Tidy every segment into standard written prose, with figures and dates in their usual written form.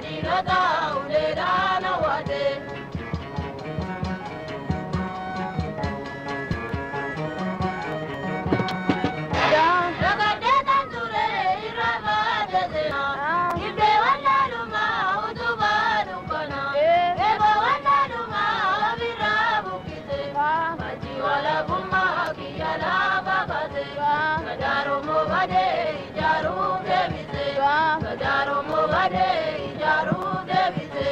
Jecha uleedhaan hawwaate. Ragaddeetan ture irra baate seenaa. Dhibdee wallaalumaa utubaa dukkanaa. Eeboo wallaalumaa ofirraa buqqise. Machi walabummaa kiyya lafa kaase. Gadaaromoo badee ijaaruu deebise. Gadaaromoo badee ijaaruu deebise.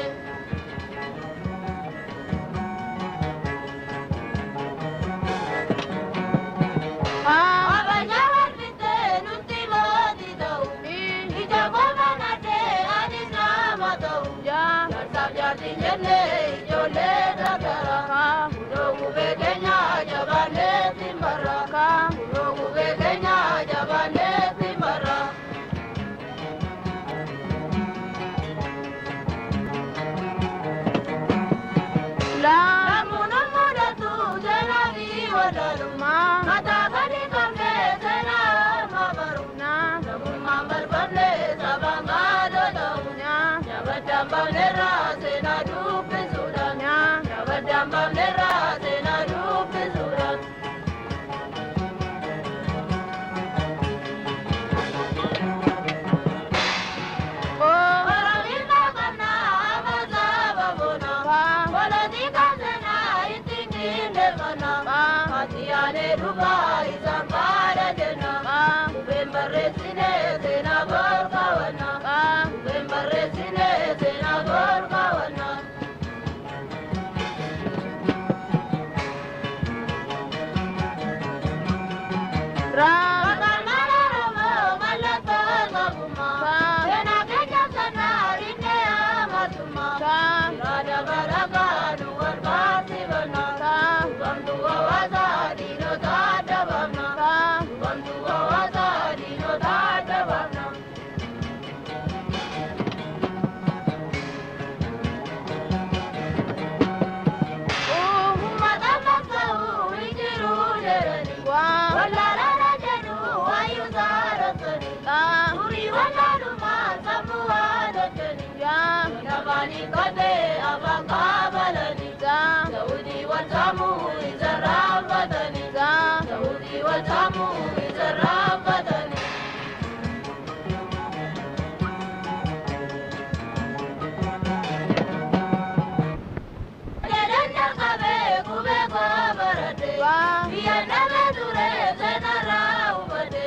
Abajaa wal fixee nutti mootii ta'u. Ija qofa nadhee anis nama ta'u. Jaarsaaf jaartiin jennee ijoollee daldala. Kunoo gubee keenya jabaannee simbarra. Kunoo gubee keenya jabaannee simbarra. Namoonni mudatu seenaa fi wallaalummaa. Mataa gadi qabnee seenaa orma baru. Namummaan barbaannee sabaan baadoo ta'u. Nyaabadaan baafnerraa seenaa dubbisuudhaan. Nyaabadaan baafnerraa seenaa dubbisuudhaan. Oromiyaa qabnaa amma saba boona. Polotikaa seenaa ittiin qindeeffannaa. Maatiyaalee dhufaa isaan faana jenna. Qubeen barreessinee seenaa boor kaawwanna. Qubeen barreessinee seenaa boor kaawwanna. Maqaan Oromoo mallattoo sabummaa. Seenaa keenya sanaa rinnee hamasummaa. Yaada barakaa nu wal baasifanna. Hubamtuu hawaasaa diinota adda baafna. Hubamtuu hawaasaa diinota adda baafna. Uummata massa'uu hin jiru jedhani. Wallaalaa jedhu wayyuu saarotani. Durii wallaalumaa sammuu haadhotani. Nafaanii qabee afaan kaabalani. Saawudii wal saamuu isa raanfatani. Saawudii wal saamuu isa raanfatani. Jedhan jalqabee qubee koo baradhe. Biyya nama ture seenarraa hubadhe.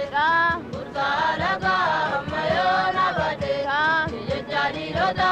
Murtaa alagaa amma yoo na bade. Jecha dhiirota